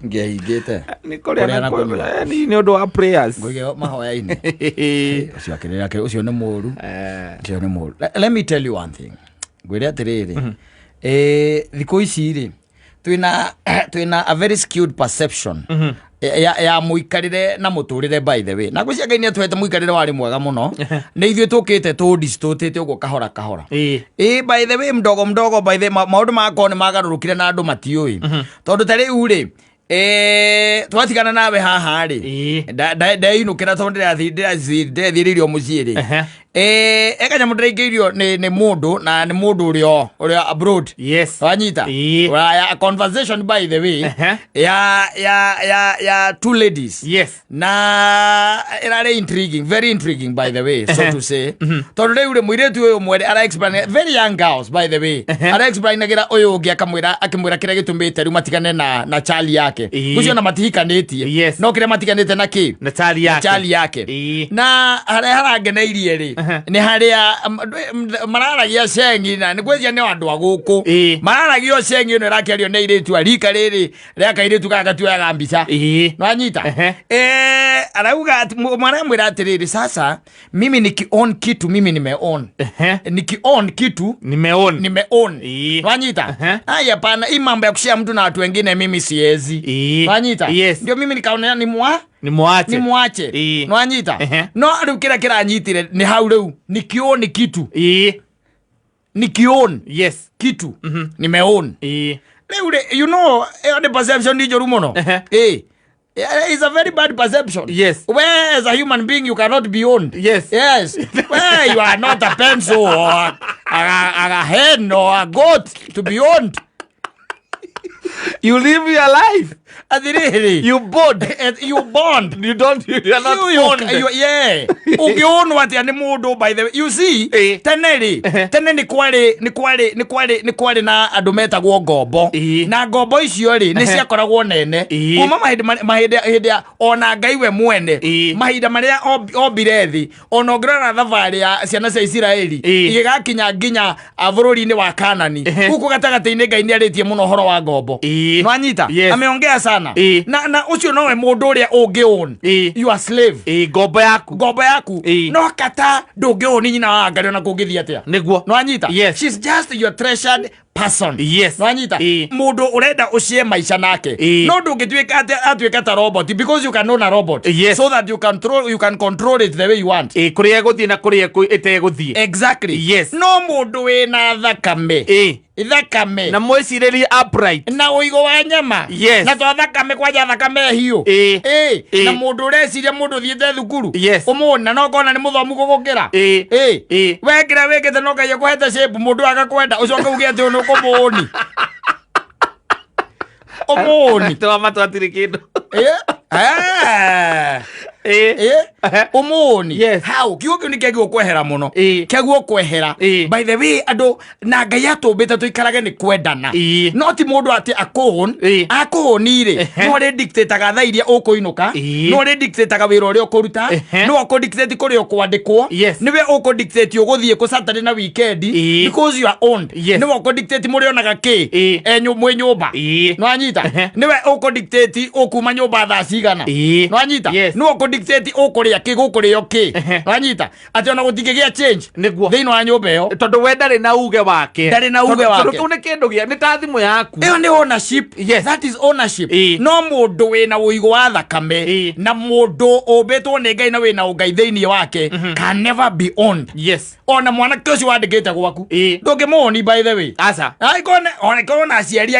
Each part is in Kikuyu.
Ngĩahingĩte. Nĩ kũrĩa Kũrĩa na na kũnyua. Nĩ ũndũ wa prayers. Ngũige mahoya-inĩ. Ũcio akĩrĩra ũcio nĩ mũru. Eh. Ũcio nĩ mũru. Let me tell you one thing. Ngwĩre atĩrĩrĩ. Eh, thikũ ici rĩ twĩna a very skewed perception ya mũikarĩre na mũtũrĩre, by the way. Na ngwĩciria Ngai nĩ atũhete mũikarĩre warĩ mwega mũno. Nĩ ithuĩ tũkĩte tũdistotĩte ũguo kahora kahora. Ĩ, by the way, mdogo mdogo, by the maũndũ magakorwo nĩ magarũrũkire na andũ matiũĩ. Tondũ ta rĩu rĩ, twatigana nawe haha rĩ, ndeinũkĩra tondũ ndĩrathiĩrĩirio mũciĩ rĩ, e kanyamũ ndĩraingĩirio nĩ mũndũ na nĩ mũndũ ũrĩa abroad. Wanyita? Ya conversation, by the way, ya two ladies na ĩrarĩ intriguing, very intriguing, by the way, so to say, tondũ rĩu rĩ, mũirĩtu ũyũ mwere ara explain, very young girls, by the way, ara explainagĩra ũyũ ũngĩ akamwĩra, akĩmwĩra kĩrĩa gĩtũmĩte rĩu matigane na Charlie yake. Ũcio na matihikanĩtie. No kĩrĩa matiganĩte na kĩ? Na Charlie yake. Na Charlie yake. Na harĩa harangeneirie rĩ, nĩ harĩa mararagia cengi, na nĩ gwĩcia nĩ andũ a gũkũ. Mararagia o cengi ĩno ĩrakĩario nĩ airĩtu a rika rĩrĩ rĩa kairĩtu gaka gatuoyaga mbica. Nwanyita? Arauga mwana atĩrĩrĩ, "Sasa mimi niki-own kitu, mimi nime-own. Niki-own kitu, Nimeon. nime-own." Nwanyita? "Ai, hapana, hii mambo ya kushare mtu na watu wengine mimi siezi." Nwanyita? Yes. Ndio mimi nikaona ni mwa Ni mwache. Ni mwache. Nwanyita? No rĩu kĩrĩa kĩranyitire nĩ hau rĩu niki-own kitu, niki-own kitu, nime-own. Rĩu rĩ, ĩyo nĩ perception njũru mũno. Yeah, it's a very bad perception. Where as a human being you cannot be owned. Yes. Where you are not a pencil or a hen or a goat to be owned. You live your life. Athiriri. You bond. You bond. You don't, you are not owned. You, yeah. Ũngĩonwo atĩa nĩ mũndũ, by the way? You see, tene rĩ, tene nĩ kwarĩ na andũ metagwo ngombo. Na ngombo icio rĩ, nĩ ciakoragwo nene. Kuma mahinda mahinda hĩndĩ ya ona Ngai we mwene. Mahinda marĩa ombire thĩ, ona ũngĩrora thabarĩ ya ciana cia Isiraeli igĩgakinya nginya bũrũri-inĩ wa Kanani. Gũkũ gatagatĩ-inĩ Ngai nĩ arĩtie mũno ũhoro wa ngombo. Nwanyita? Ameongea sana. Na ũcio nowe mũndũ ũrĩa ũngĩ own. You are slave. Ngombo yaku. Ngombo yaku. No kata ndũngĩ own nyina wa Ngai ona kũngĩthiĩ atĩa. Nwanyita? Yes. She's just your treasured person. Nwanyita? Mũndũ ũrenda ũcie maica nake. No ndũngĩtuĩka atĩ atuĩka ta robot, because you can own a robot so that you can control it the way you want. Kũrĩa ĩgũthiĩ na kũrĩa ĩtegũthiĩ. Exactly. No mũndũ wĩna thakame, thakame Na mwĩcirĩrie upright. Na ũigũ wa nyama na twa thakame, kwanja thakame hiũ. Na mũndũ ũreciria, mũndũ ũthiĩte thukuru, ũmũna no kona nĩ mũthomu gũgũkĩra. We kĩrĩa wĩkĩte no Ngai akũhete shape, mũndũ agakwenda, ũcoke uge atĩ ũyũ nĩ ũkũmũũni, ũmũũni. Twama twatirĩ kĩndũ. Ũmũũni. Hau kiugo kĩu nĩ kĩagĩrĩirwo kwehera mũno. Kĩagĩrĩirwo kwehera. By the way, andũ na Ngai atũmbĩte tũikarage nĩ kwendana. No ti mũndũ atĩ akũhũn akũhũni rĩ, no ũrĩ dictataga thaa iria ũkũinũka, no ũrĩ dictataga wĩra ũrĩa ũkũruta, no ũkũ dictate kũrĩa ũkwandĩkwo, nĩwe ũkũ dictate ũgũthiĩ kũ Saturday na weekend, because you are owned. Nĩwe ũkũ dictate mũrĩonaga kĩ mwĩ nyũmba. Nwanyita? Nĩwe ũkũ dictate ũkuma nyũmba thaa cigana. Nwanyita? Nĩwe ũkũ dictate ũkũrĩa kĩ, gũkũrĩo kĩ. Nwanyita atĩ ona gũtingĩgĩa change thĩinĩ wa nyũmba ĩyo? Tondũ we ndarĩ na uge wake. Ndarĩ na uge wake. Tondũ kĩu nĩ kĩndũ gĩa nĩ ta thimũ yaku. Ĩyo nĩ ownership. That is ownership. No mũndũ wĩna ũigũ wa thakame na mũndũ ũmbĩtwo nĩ Ngai na wĩna ũngai thĩinĩ wake can never be owned. Ona mwanake ũcio wandĩkĩte gwaku, ndũngĩmũũni, by the way. Aca. Angĩkorwo ona korwo na aciari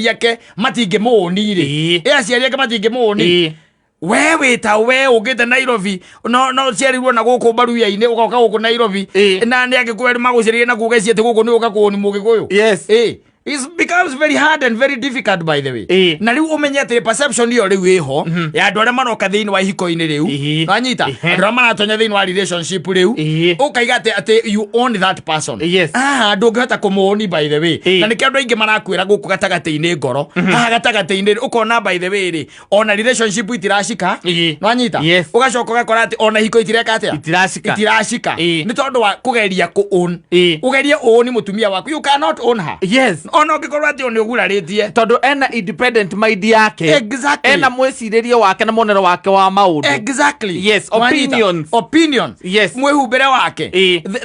ake matingĩmũũni rĩ, ĩ aciari ake matingĩmũũni. We wĩta we ũkĩte Nairobi, no ciarirwo na gũkũ Mbaruya-inĩ, ũgoka gũkũ Nairobi, na nĩ angĩkũrĩa magũciarire na kuga ici atĩ gũkũ nĩ ũka kũũni Mũgĩkũyũ. It becomes very hard and very difficult, by the way. Na rĩu ũmenye atĩ perception ĩyo rĩu ĩho ya andũ arĩa maroka thĩinĩ wa ihiko-inĩ rĩu. Nwanyita? Andũ arĩa maratonya thĩinĩ wa relationship rĩu, ũkaiga atĩ you own that person. Ah, ndũngĩhota kũmũũni, by the way. Na nĩkĩo andũ aingĩ marakwĩra gũkũ gatagatĩ-inĩ ngoro haha gatagatĩ-inĩ, ũkona, by the way rĩ, ona relationship itiracika. Nwanyita? Ũgacoka ũgakora atĩ ona ihiko itireka atĩa? Itiracika. Itiracika. Nĩ tondũ wa kũgeria kũ own. Ũgerie ũũni mũtumia waku, you cannot own her. Ona ũngĩkorwo atĩ nĩ ũgurarĩtie. Tondũ ena independent mind yake. Ena mwĩcirĩrie wake na muonero wake wa maũndũ. Yes, Nwanyita? opinions. Opinion. Yes. Mwĩhumbĩre wake.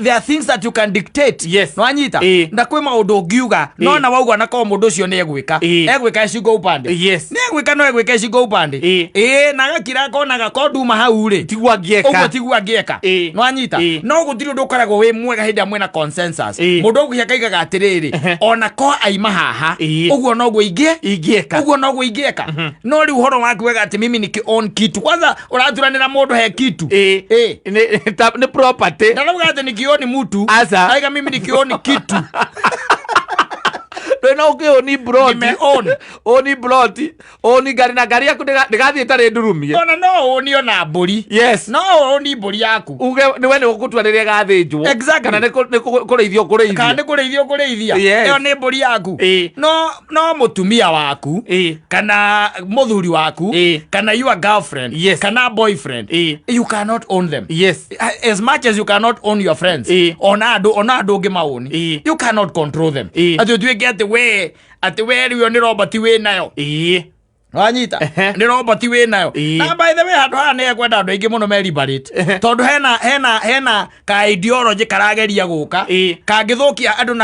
There are things that you can dictate. Nwanyita? Na kwĩ maũndũ ũngiuga no na wauga na korwo mũndũ ũcio nĩ egwĩka, egwĩka ĩcingo upande. Nĩ egwĩka, no egwĩka ĩcingo upande. Ĩĩ, na agakira akonaga ko nduma hau rĩ, tiguo angĩeka. Ũguo tiguo angĩeka. Nwanyita? No gũtirĩ ũndũ ũkoragwo wĩ mwega hĩndĩ ĩrĩa mwĩna consensus. Mũndũ ũgũkĩra akaigaga atĩrĩrĩ, ona ko aima haha, ũguo noguo ingĩ ingĩeka. Ũguo noguo ingĩeka. No rĩu ũhoro waku wega atĩ mimi niki own kitu, kwanza ũraturanĩra mũndũ he kitu. Nĩ property. Ndarauga atĩ nikioni mtu. Aca. Aiga mimi nikioni kitu. Ndwĩ no ũkĩũni broti. Nime own. Ũni broti, ũni ngari, na ngari yaku ndĩgathiĩ ĩtarĩ ndurumie. Ona no ũni ona mbũri. No ũni mbũri yaku. Uge nĩwe nĩ ũgũtua rĩrĩa ĩgathĩnjwo. Kana nĩ kũrĩithio ũkũrĩithia. Kana nĩ kũrĩithia ũkũrĩithia. Ĩyo nĩ mbũri yaku. No mũtumia waku, kana mũthuri waku, kana your girlfriend, kana boyfriend, you cannot own them. As much as you cannot own your friends, ona andũ ũngĩ maũni, you cannot control them, atĩ ũtuĩke atĩ we rĩu nĩ robot wĩ nayo. Wanyita? Nĩ robot wĩ nayo. Na by the way, handũ haha nĩ ekwenda andũ aingĩ mũno me liberate, tondũ hena ka ideology karageria gũka kangĩthũkia andũ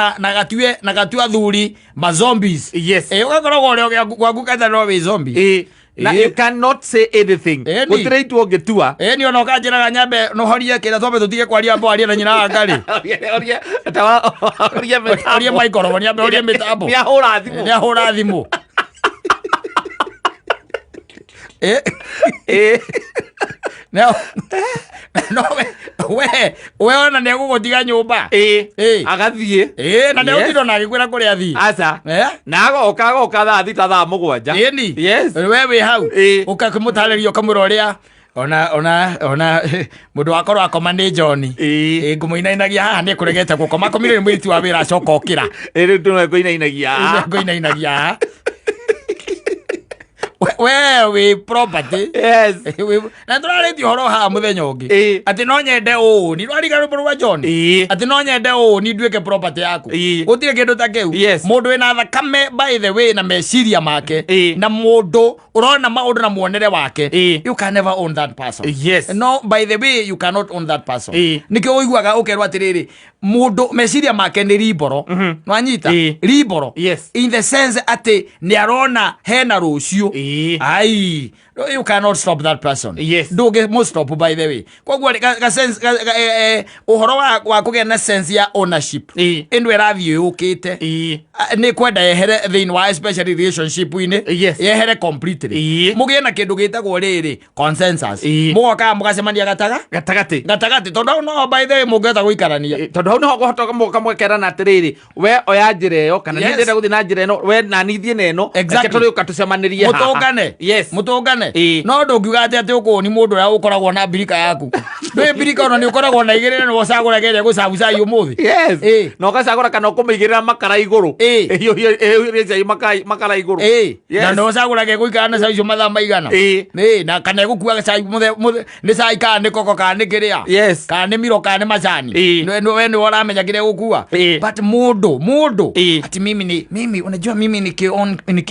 na gatue athuri ma zombies. Ũgakoragwo ũrĩa gwaku ketha no wĩ zombie. Na you cannot say anything. Gũtirĩ itua ũngĩtua. Ni ona ũkanjĩraga nyambe nohorie kĩrĩa, twambe tũtige kwaria, mbo arie na nyina wa ngarĩ. Orie, orie mĩtambo. Orie microphone, nyambe orie mĩtambo. Nĩ ahũra thimũ. Nĩ ahũra thimũ. No we ona nĩ egũgũtiga nyũmba. Agathiĩ. Na nĩ ũtinda na agĩkwĩra kũrĩa athiĩ. Aca. Na agoka thaa 6, thaa 7. Ĩni. We wĩ hau. Ũkakĩmũtarĩria, ũkamwĩra ũrĩa ona mũndũ wakorwo akoma nĩ John. Ngũmũinainagia haha nĩ kũregete gũkoma, akomire nĩ mũirĩtu wa wĩra, acoka okĩra. Rĩu tũnwe kũinainagia. Ngũinainagia haha. We wĩ property. Na tũrarĩtie ũhoro haha mũthenya ũngĩ atĩ no nyende ũũ ni rwariga rwĩmbo rwa John, atĩ no nyende ũũ ni nduĩke property yaku. Gũtirĩ kĩndũ ta kĩu. Mũndũ wĩna thakame, by the way, na meciria make, na mũndũ ũrona maũndũ na muonere wake, you can never own that person. No, by the way, you cannot own that person. Nĩkĩo ũiguaga ũkerwo atĩrĩrĩ, mũndũ meciria make nĩ rimboro. Nwanyita? Rimboro in the sense atĩ nĩ arona hena rũciũ. Ai, you cannot stop that person. Ndũngĩ mũ stop, by the way. Koguo rĩ, ga sense, ũhoro wa kũgĩa na sense ya ownership ĩno ĩrathiĩ yũkĩte. Nĩ kwenda yehere thĩinĩ wa especially relationship-inĩ. Yehere completely. Mũgĩe na kĩndũ gĩtagwo rĩrĩ consensus. Mũgokaga mũgacemania gataga gatagatĩ. Gatagatĩ, tondũ hau no, by the way, mũngĩhota gũikarania. Tondũ hau nĩho kũhota mũgoka mũgakerana atĩrĩrĩ, we oya njĩra ĩyo, kana niĩ ndĩrenda gũthiĩ na njĩra ĩno, we nani thiĩ na ĩno. Reke tũrĩũka tũcemanĩrie haha. Mũtũngane. Mũtũngane. No ndũngiuga atĩ ũkũni mũndũ ũrĩa ũkoragwo na mbirika yaku, ndũĩ mbirika ona nĩ ũkoragwo na igĩrĩ, na ũcagũraga ĩrĩa gũcabu cai ũmũthĩ. Na ũgacagũra kana ũkũmĩigĩrĩra makara igũrũ. Ĩhiũhie cai makara igũrũ. Na nĩ ũcagũraga ĩgũikara na cai icio mathaa maigana. Na kana ĩgũkuaga cai nĩ cai kana nĩ koko kana nĩ kĩrĩa, kana nĩ miro kana nĩ macani. We nĩwe ũramenya kĩrĩa gũkua. But mũndũ ati mimi ni mimi, unajua mimi niki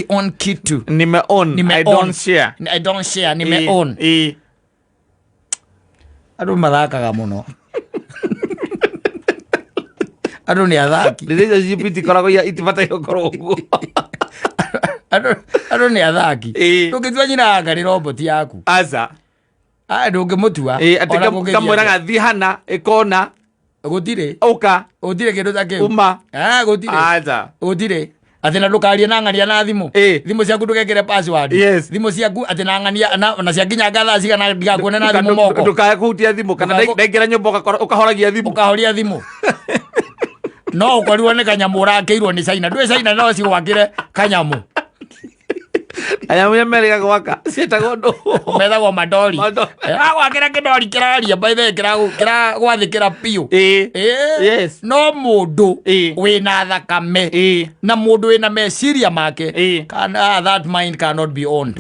own kitu. Nime own. Nime I own. don't share. I don't share, nime own. Andũ mathakaga mũno, andũ nĩ athaki. Relationship itikoragwo itibataire gũkorwo ũguo. Andũ nĩ athaki. Ndũngĩtua nyina anga nĩ robot yaku. Aca. Ah, ndũngĩmũtua. Atĩ Ona kũngĩthiĩ kamwĩraga atĩa. thiĩ hana ĩkona. Gũtirĩ. Ũka. Gũtirĩ kĩndũ ta kĩu. Uma. Ah, gũtirĩ. Aca. Gũtirĩ atĩ na ndũkarie na ng'ania na thimũ. Thimũ ciaku ndũgekĩre password. Thimũ ciaku atĩ na ng'ania na ciakinyanga thaa cigana ndigakuone na thimũ moko. Ndũkae kũhutia thimũ kana ndaingĩra nyũmba ũkahoragia thimũ. Ũkahoria thimũ, no ũkorirwo nĩ kanyamũ ũrakĩirwo nĩ China. Ndũĩ China no cigwakĩre kanyamũ. Kanyamũ ya merĩga gwaka ciĩtagwo ndũ? Methagwo mandori. Mandori. Agwakĩra kĩndori kĩraria, by the way, kĩragwathĩkĩra biũ. No mũndũ wĩna thakame na mũndũ wĩna meciria make, that mind cannot be owned.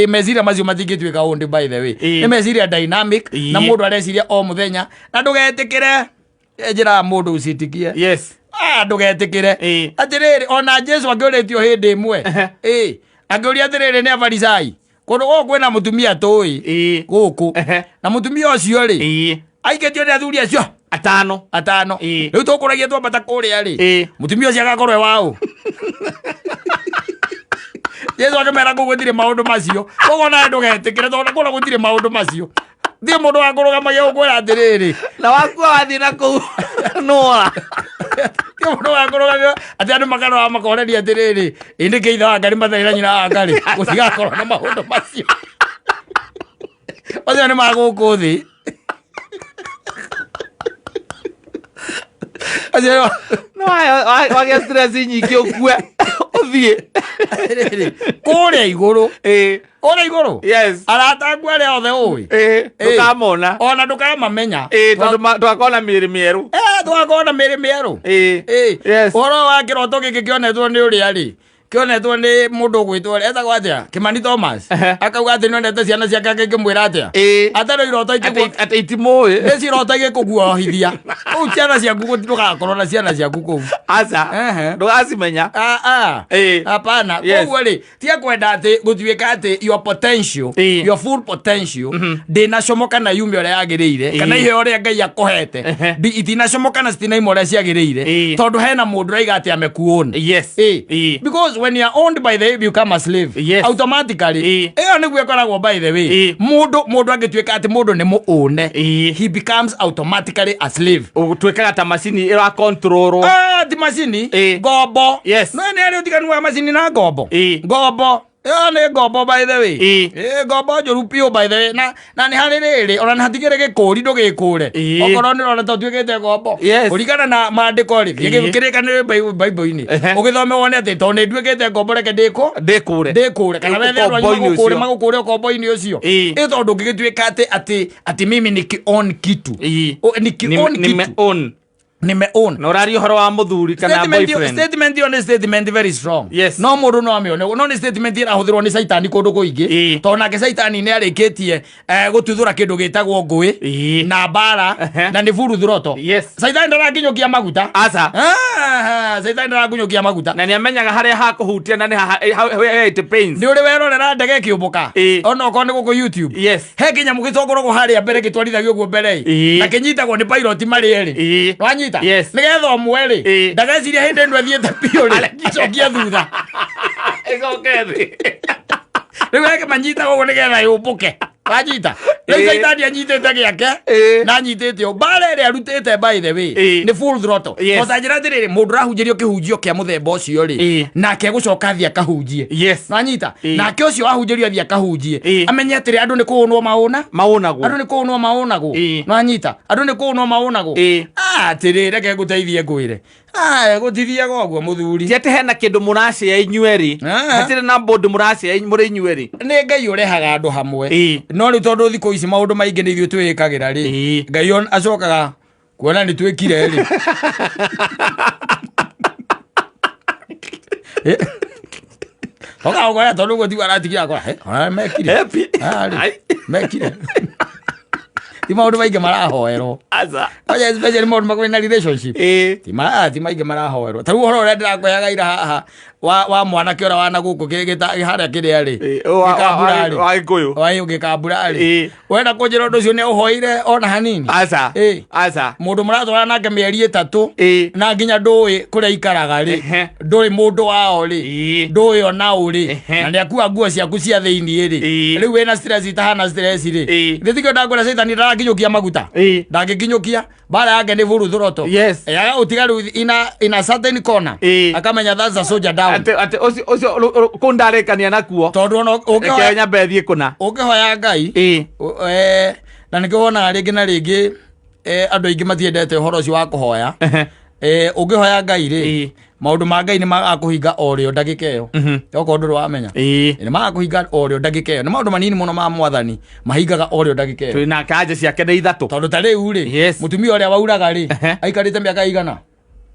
Meciria macio matingĩtuĩka owned, by the way. Nĩ meciria dynamic, na mũndũ areciria o mũthenya, na ndũgetĩkĩre, njĩraga mũndũ ũcitikie. Ah, ndũgetĩkĩre. Atĩrĩrĩ, ona Jesu angĩũrĩtio hĩndĩ ĩmwe, ĩ angĩũria atĩrĩrĩ nĩ Afarisai, kũndũ gũkũ kwĩna mũtumia tũĩ gũkũ, na mũtumia ũcio rĩ, aikĩtio nĩ athuri acio atano. Atano. Rĩu tũkũragia twambata kũrĩa rĩ, mũtumia ũcio agakorwo e waũ? Jesu akĩmera kũu gũtirĩ maũndũ macio. Koguo nawe ndũgetĩkĩre, tondũ kũrĩa gũtirĩ maũndũ macio. Thiĩ mũndũ wa kũrũgamagia gũkwĩra atĩrĩrĩ, Na wakua wathiĩ na kũu nũra. Thiĩ mũndũ wa kũrũgamia atĩ andũ makarora makoreria atĩrĩrĩ, ĩ nĩkĩ ithe wa Ngarĩ matarĩ na nyina wa Ngarĩ? Gũtigakorwo na maũndũ macio. Macio nĩ ma gũkũ thĩ. Macio nĩ No wagĩa stress nyingĩ ũkue ũthiĩ. Atĩrĩrĩ, kũrĩa igũrũ, kũrĩa igũrũ, arata aku arĩa othe ũĩ, Ndũkamona. Ona ndũkamamenya. Tondũ tũgakorwo na mĩĩrĩ mĩerũ. Tũgakorwo na mĩĩrĩ mĩerũ. Ũhoro wa kĩroto gĩkĩ kĩonetwo nĩ ũrĩa rĩ, kĩonetwo nĩ mũndũ ũgwĩtwo, etagwo atĩa, Kĩmani Thomas. Akauga atĩ nĩonete ciana ciake akĩmwĩra atĩa, atarĩ iroto ikĩgwo atĩ itimũĩ. Nĩ ciroto igĩkũguohithia kũu ciana ciaku, ndũgakorwo na ciana ciaku kũu. Aca. Ndũgacimenya. Ah, ah. Hapana. Koguo rĩ, tiga kwenda atĩ gũtuĩka atĩ your potential, your full potential ndĩnacomoka na yume ũrĩa yagĩrĩire, kana iheo ũrĩa Ngai akũhete itinacomoka na citinaima ũrĩa ciagĩrĩire, tondũ hena mũndũ ũraiga atĩ amekuona. Because when you are owned by the you become a slave automatically. Ĩyo nĩguo ĩkoragwo, by the way. Mũndũ angĩtuĩka atĩ mũndũ nĩ mũũne, he becomes automatically a slave. Ũtuĩkaga ta macini ĩra control. Ah, ti macini. Ngombo. No nĩ arĩ ũtiganu wa macini na ngombo. Ngombo ĩyo nĩ ngombo, by the way. Ngombo njũru biũ, by the way. Na nĩ harĩ rĩrĩ, ona nĩ hatigĩrĩ gĩkũri ndũgĩkũre. Okorwo nĩ ũrona ta ũtuĩkĩte ngombo, kũringana na maandĩko rĩ, kĩrĩkanĩro Bible-inĩ, ũgĩthome wone atĩ tondũ nĩ nduĩkĩte ngombo, reke ndĩkũ ndĩkũre. Ndĩkũre, kana wethe andũ anyu ũkombo-inĩ magũkũre ũcio. Magũkũre ũkombo-inĩ ũcio. Ĩ tondũ ũngĩgĩtuĩka atĩ mimi niki own kitu. Niki own nime kitu. Own. Nime own. Na ũraria ũhoro wa mũthuri kana Statement boyfriend. Statement ĩyo nĩ statement very strong. No mũndũ no amĩone, no nĩ statement ĩrahũthĩrwo nĩ caitani kũndũ kũingĩ, tondũ nake caitani nĩ arĩkĩtie gũtuthũra kĩndũ gĩtagwo ngũĩ na mbara, na nĩ full throttle. Caitani ndarakinyũkia maguta. Aca. Ah, caitani ndarakinyũkia maguta. Na nĩ amenyaga harĩa hakũhutia na nĩ haha where it pains. Nĩ ũrĩ werorera ndege ĩkĩũmbũka? Ona okorwo nĩ gũkũ YouTube, he kĩnyamũ gĩtongoragwo harĩa mbere gĩtwarithagio ũguo mbere ĩ, na kĩnyitagwo nĩ pilot marĩ erĩ. Wanyita? Yes. Nĩgetha ũmwe rĩ, ndageciria hĩndĩ ĩno ĩthiĩte biũ rĩ, acokie thutha. Ĩcoke thĩ. Rĩu eke manyitaga ũguo nĩgetha yũmbũke. Wanyita? Rĩu caitani anyitĩte gĩake, na anyitĩte ũ mbara ĩrĩa arutĩte, by the way, nĩ full throttle. Ota njĩra atĩrĩrĩ, mũndũ ũrahunjĩrio kĩhunjio kĩa mũthemba ũcio rĩ, nake egũcoka athiĩ akahunjie. Wanyita? Nake ũcio wahunjĩrio athiĩ akahunjie, amenye atĩrĩ, andũ nĩ kũũnwo maũna, maũnagwo. Andũ nĩ kũũnwo maũnagwo. Nwanyita? Andũ nĩ kũũnwo maũnagwo. Ah, atĩrĩ, reke ngũteithie ngwĩre. Ah, gũtithiaga ũguo, mũthuri. Ti atĩ hena kĩndũ mũracĩa inyuerĩ. Ah. Hatirĩ na bond mũracĩa mũrĩ inyuerĩ. Nĩ Ngai ũrehaga andũ hamwe. No rĩu tondũ thikũ ici maũndũ maingĩ nĩ ithuĩ twĩĩkagĩra rĩ, Ngai acokaga kuona nĩ twĩkire rĩ. Oka ũkoya tondũ ũguo tiguo aratigira akora, "Eh, ona mekire." Happy. Ah, rĩ, Ai. mekire. Ti maũndũ maingĩ marahoerwo. Aca. Oya, especially maũndũ makwĩ na relationship. Ti maingĩ marahoerwo. Ta rĩu ũhoro ũrĩa ndĩrakũheaga ira haha wa mwanake ũrĩa wana gũkũ harĩa kĩrĩa rĩ. Wa Gĩkambura rĩ. wa Gĩkũyũ. Wa gĩkambura rĩ. Wenda kũnjĩra ũndũ ũcio nĩ ũhoire ona hanini? Aca. Aca. Mũndũ mũratwarana nake mĩeri 3, na nginya ndũĩ kũrĩa aikaraga rĩ, ndũĩ mũndũ wao rĩ, ndũĩ ona ũ rĩ, na nĩ akua nguo ciaku cia thĩiniĩ rĩ, rĩu wĩna stress itahana stress rĩ. Githĩ tikĩo ndakwĩra caitani ndarakinyũkia maguta? Ndangĩkinyũkia, mbara yake nĩ full throttle. Yaga ũtiga rĩu in a certain corner, akamenya that's a soldier down. Atĩ ũcio kũu ndarĩkania nakuo. Tondũ ona reke nyambe thiĩ kũna. Ũngĩhoya Ngai, na nĩkĩo wonaga rĩngĩ na rĩngĩ andũ aingĩ matiendete ũhoro ũcio wa kũhoya. Ũngĩhoya Ngai rĩ, maũndũ ma Ngai nĩ magakũhinga o rĩo ndagĩka ĩyo, okorwo ndũrĩ wamenya. Nĩ magakũhinga o rĩo ndagĩka ĩyo. Nĩ maũndũ manini mũno ma mwathani mahingaga o rĩo ndagĩka ĩyo. Twĩ na kanja ciake nĩ ithatũ. Tondũ ta rĩu rĩ, mũtumia ũrĩa wauraga rĩ, aikarĩte mĩaka igana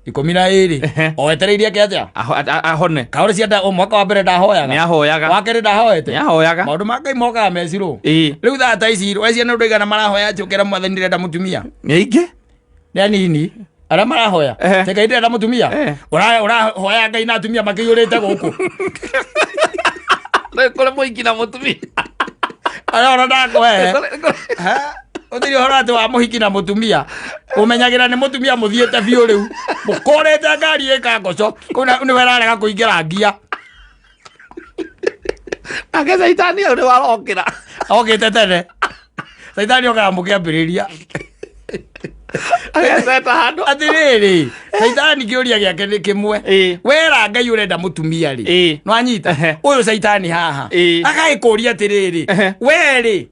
12 o etereirie ake atĩa? Ahone. Kaũrĩ cia mwaka wa mbere ndahoyaga? Nĩ ahoyaga. Wa kerĩ ndahoete? Nĩ ahoyaga. Maũndũ ma Ngai mokaga mecirũ. Rĩu thaa ta ici we ciana ũndũ igana marahoya atĩ ũkera mwathani ndĩrenda mũtumia? Nĩ aingĩ. Nĩ anini. Arĩa marahoya Ehe. Te Ngai ndĩrenda mũtumia. Ũrahoya Ngai na atumia makĩiyũrĩte gũkũ. Kũrĩ mũingĩ na mũtumia. Arĩa ona ndakũhe. Ũtirĩ ũhoro atĩ wa mũhiki na mũtumia. Ũmenyagĩra nĩ mũtumia mũthiĩte biũ rĩu. Mũkorete ngari ĩkangoco. Kũu nĩwe ĩrarega kũingĩra ngia. Nake caitani hau nĩ warokĩra. Okĩte tene. Caitani okaga mũkĩambĩrĩria. Ageceta handũ. Atĩrĩrĩ, caitani kĩũria gĩake nĩ kĩmwe. Wera Ngai ũrenda mũtumia rĩ. Nĩwanyita? Ũyũ caitani haha. Agagĩkũria atĩrĩrĩ, we rĩ,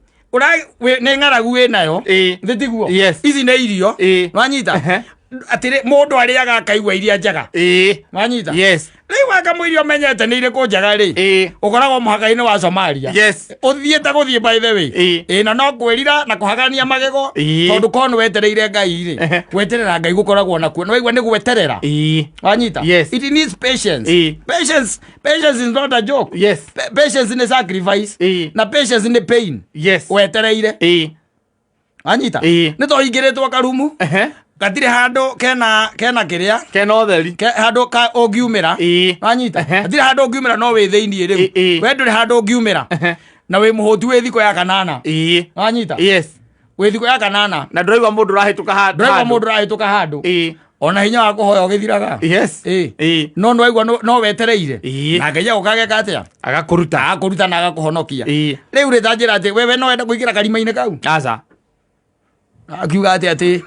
nĩ ng'aragu wĩ nayo. Thĩ tiguo? Yes. Ici nĩ irio. Nĩwanyita? Atĩrĩ, mũndũ arĩaga akaigua iria njega. Nĩwanyita? Yes. Rĩu akamũiria ũmenyete nĩ irĩkũ njega rĩ. Ũkoragwo mũhaka-inĩ wa Somalia. Yes. Ũthiĩte gũthiĩ by the way. Ĩ na no kwĩrira na kũhagania magego. Tondũ korwo nĩ wetereire Ngai rĩ. Gweterera Ngai gũkoragwo nakuo. Nĩ waigua nĩ gweterera. Wanyita? Yes. It needs patience. Patience, patience is not a joke. Yes. Patience nĩ sacrifice. Na patience nĩ pain. Yes. Wetereire. Wanyita? Nĩ to ingĩrĩtwo karumu. Gatirĩ handũ kena kĩrĩa. Kena ũtheri. Handũ ka ũngiumĩra. Wanyita? Hatirĩ handũ ũngiumĩra no wĩ thĩiniĩ rĩu. We ndũrĩ handũ ũngiumĩra. Na wĩ mũhũtu wĩ thikũ ya kanana. Wanyita? Yes. Wĩ thikũ ya kanana. Na ndũraigua mũndũ ũrahĩtũka handũ. Ndũraigua mũndũ ũrahĩtũka handũ. Ona hinya wa kũhoya ũgĩthiraga. Yes. No nĩwaigua no wetereire. Na Ngai agoka ageka atĩa? Agakũruta. Agakũruta na agakũhonokia. Rĩu rĩ ta njĩra atĩ wewe no wende kũingĩra karima-inĩ kau? Aca. Akiuga atĩ atĩ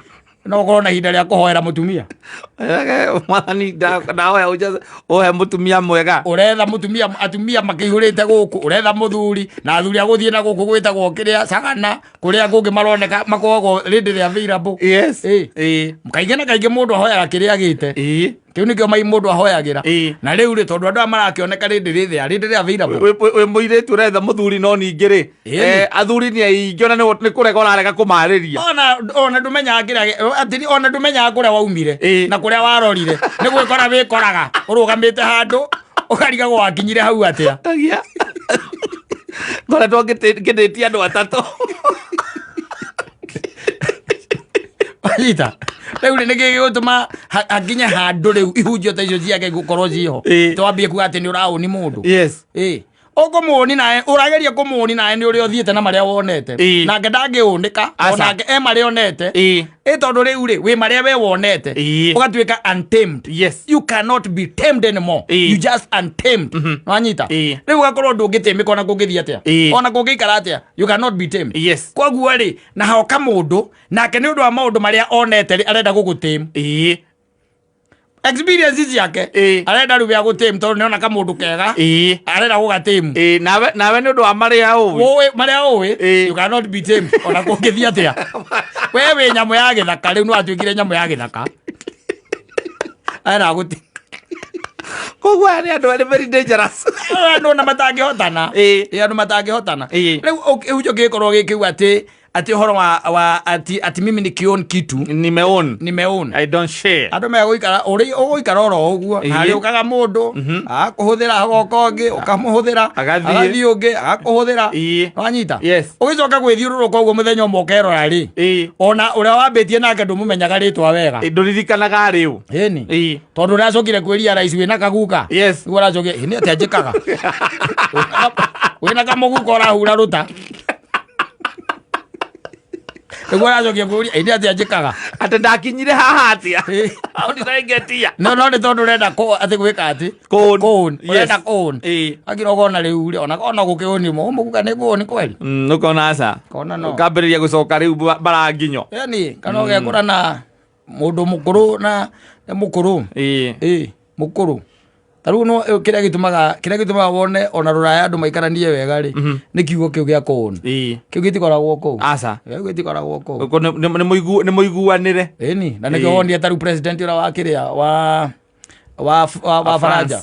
no ũkorwo na ihinda rĩa kũhoera mũtumia. Mwathani ndahoya ũhe mũtumia mwega. Ũretha mũtumia, atumia makĩihũrĩte gũkũ, ũretha mũthuri na athuri a gũthiĩ na gũkũ gwĩtagwo kĩrĩa cagana, kũrĩa kũngĩ maroneka makoragwo rĩndĩ rĩa available. Yes. Kaingĩ na kaingĩ mũndũ ahoyaga kĩrĩa agĩte. Kĩu nĩkĩo mai mũndũ ahoyagĩra. Na rĩu rĩ, tondũ andũ aya marakĩoneka rĩndĩ rĩthĩa, rĩndĩ rĩa available. Wĩ mũirĩtu ũretha mũthuri no ningĩ rĩ, athuri nĩ aingĩ ona nĩ kũrega ũrarega kũmarĩria. Ona ndũmenyaga kĩrĩa, atĩrĩ, ona ndũmenyaga kũrĩa waumire, na kũrĩa warorire. Nĩ gwĩkora wĩkoraga, ũrũgamĩte handũ, ũkarigagwo wakinyire hau atĩa. Tagia. Ngoretwo ngĩndĩtie andũ atatũ. Wanyita? Rĩu rĩ, nĩkĩ gĩgũtũma hakinye handũ rĩu ihunjio ta icio ciake gũkorwo ciho? Twambie kuga atĩ nĩ ũraũni mũndũ. Yes. Ũkũmũũni nawe, ũrageria kũmũũni nawe nĩ ũrĩa ũthiĩte na marĩa wonete. Nake ndangĩũnĩka, Aca. onake e marĩa onete. Tondũ rĩu rĩ, wĩ marĩa we wonete. Ũgatuĩka untamed. Yes. You cannot be tamed anymore. You just untamed. Wanyita? Rĩu ũgakorwo ndũngĩtĩmĩka ona kũngĩthiĩ atĩa. Ona kũngĩikara atĩa. You cannot be tamed. Yes. Koguo rĩ, na hoka mũndũ, nake nĩ ũndũ wa maũndũ marĩa onete rĩ, arenda gũgũtame. Experience ciake. Arenda rĩu agũtame tondũ nĩona kamũndũ kega. Arenda gũgatame. Nawe nĩ ũndũ wa marĩa ũĩ. Ũĩ, marĩa ũĩ, Ĩĩ. you cannot be tamed. Ona kũngĩthiĩ atĩa. We wĩ nyamũ ya gĩthaka rĩu nĩwatuĩkire nyamũ ya gĩthaka. Arenda gũtame. Koguo aya nĩ andũ arĩ very dangerous. Andũ ona matangĩhotana. Ĩĩ, andũ matangĩhotana. Rĩu kĩhunjio kĩgĩkorwo gĩkĩu atĩ ũhoro wa atĩ mimi nikion kitu. Nimeon. Nimeon. I don't share. Andũ megũikara, ũgũikara oro ũguo. Harĩũkaga mũndũ, agakũhũthĩra, agoka ũngĩ, ũkamũhũthĩra, Agathiĩ. agathiĩ ũngĩ, agakũhũthĩra. Wanyita? Yes. Ũgĩcoka gwĩthiũrũrũka ũguo mũthenya ũmwe ũkerora rĩ. Ona ũrĩa wambĩtie nake ndũmũmenyaga rĩtwa wega. Ndũririkanaga rĩu. Ĩni. Tondũ ũracokire kwĩria rais wĩna kaguka. Yes. Nĩguo ũracokire, ĩ, nĩ atĩa njĩkaga? Wĩna kamũguka ũrahura rũta. Nĩguo ũracokia kũria, ĩ, nĩ atĩa njĩkaga? Atĩ ndakinyire haha atĩa? How did I get here? No, no, nĩ tondũ ũrenda atĩ gwĩka atĩ? Kũũn. Kũũn. Yes. Ũrenda kũũn. Akira ũkona rĩu rĩ, ona gũkĩũni mũguka nĩ kũũni kweli? Ũkona aca. Kona no. Ũkambĩrĩria gũcoka rĩu baranginyo. Yaani, kana ũgekora na mũndũ mũkũrũ na nĩ mũkũrũ. Mũkũrũ. Ta rĩu no, kĩrĩa gĩtũmaga wone ona rũraya andũ maikaranie wega rĩ, nĩ kiugo kĩu gĩa kũũn. Kĩu gĩtikoragwo kũu. Aca. Kĩu gĩtikoragwo kũu. Ũguo nĩ mũiguanĩre. Ĩni, na nĩkĩo wonire ta rĩu president ũrĩa wa kĩrĩa, wa Faranja.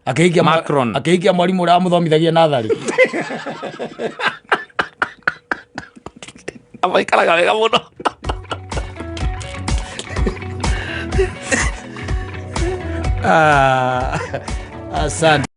Akĩhikia Macron. Akĩhikia mwarimũ ũrĩa wamũthomithagia natharĩ. Amaikaraga wega mũno. Asante.